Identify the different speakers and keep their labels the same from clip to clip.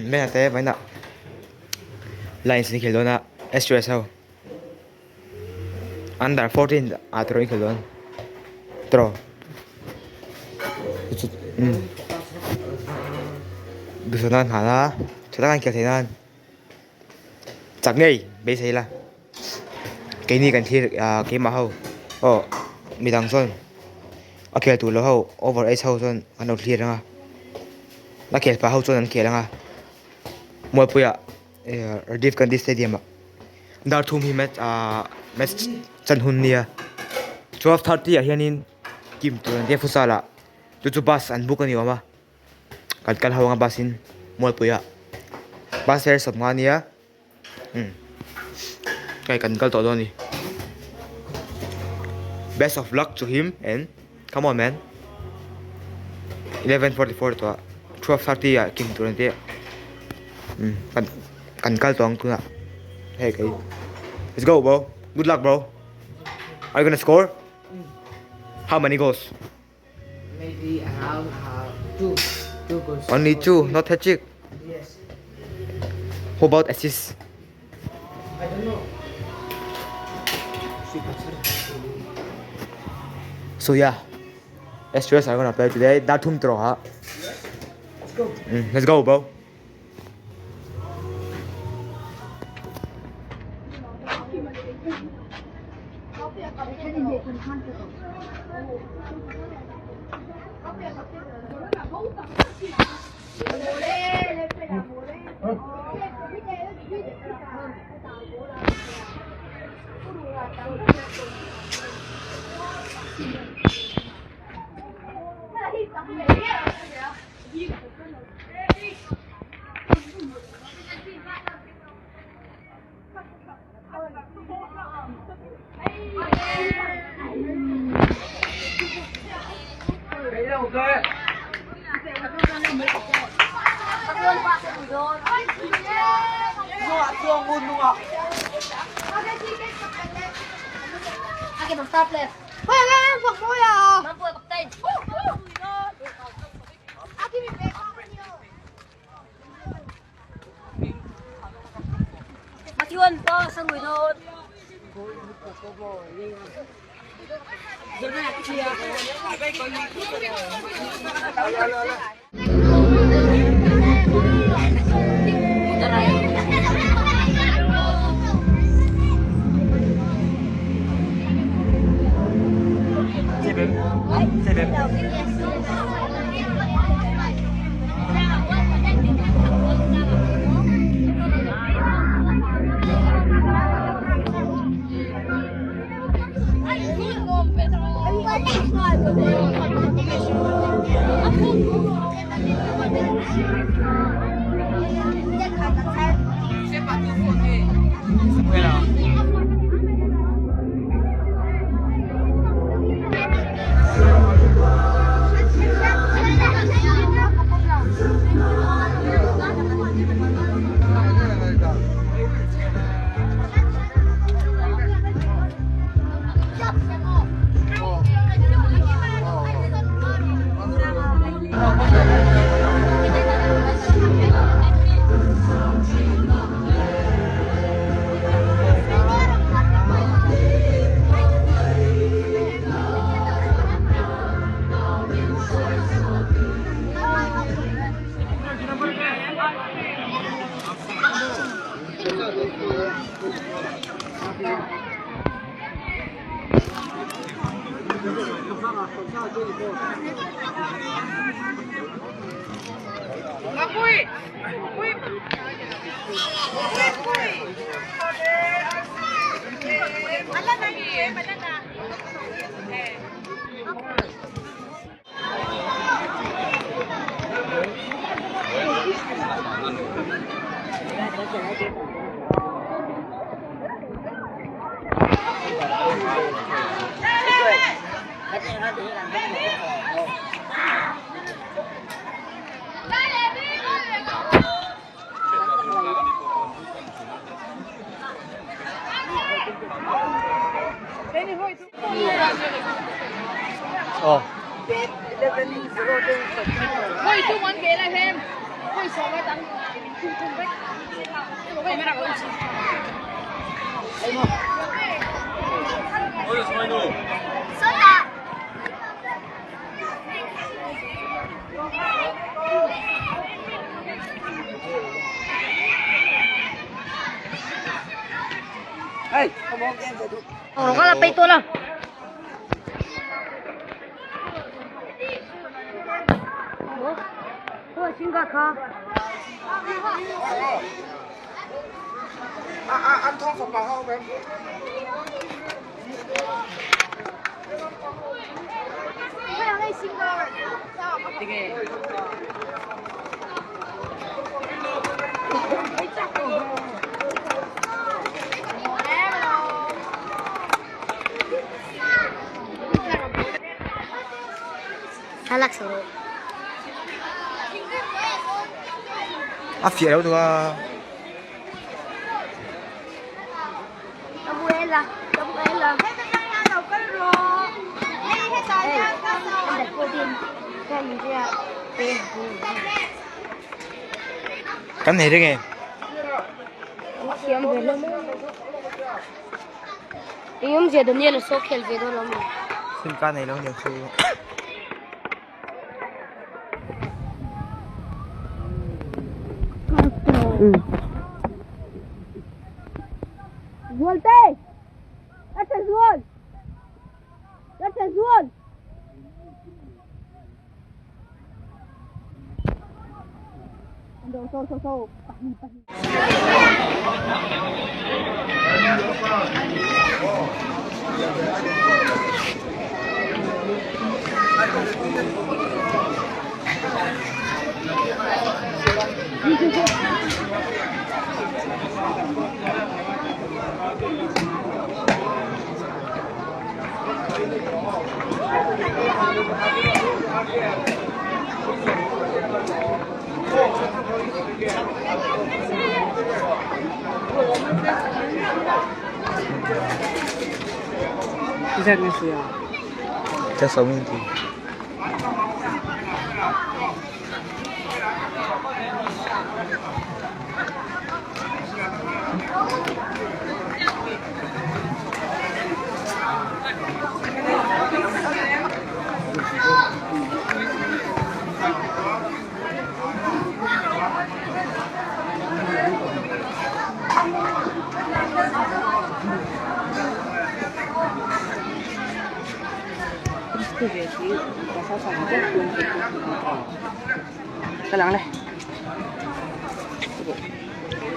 Speaker 1: Mena te vawiinah lines an khel dawn a SUS ho under 14 ah tawh an khel dawn tawh duhsakna an hlan a tha taka an khel theih nan chak ngei beisei ila keini kan thlir ah keimah ho aw midang chuan a khel tur lo ho over age ho chuan an lo thlir ang a a khel pah ho chuan an khel ang a Mualpuia Rajiv Gandhi Stadium ah dar thum hi match ah match chan hun nia 12:30 ah hianin kim tur an tia futsal ah chu chu bus an book a ni awm a kan kal ho anga bus in Mualpuia bus fare sawmnga ania umm hei kan kal tawh dawn a ni best of luck to him and come on man 11:44 tawh ah 12:30 ah kim tur an tia umm kan kan kal tawh ang tunah hei kei let's go bro good luck bro are you gonna score how many goals
Speaker 2: Maybe around uh, two, two goals.
Speaker 1: Only two, not hat trick.
Speaker 2: Yes.
Speaker 1: How about assist?
Speaker 2: I don't know.
Speaker 1: So yeah, SUS are gonna play today. Dar thum tro ha.
Speaker 2: Let's go.
Speaker 1: Let's go, bro. A fiah lo duh a. Kan nei reng e. Sim ka nei lo niang chu. Cho sống lên thì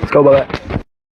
Speaker 1: Let's go, bye bye.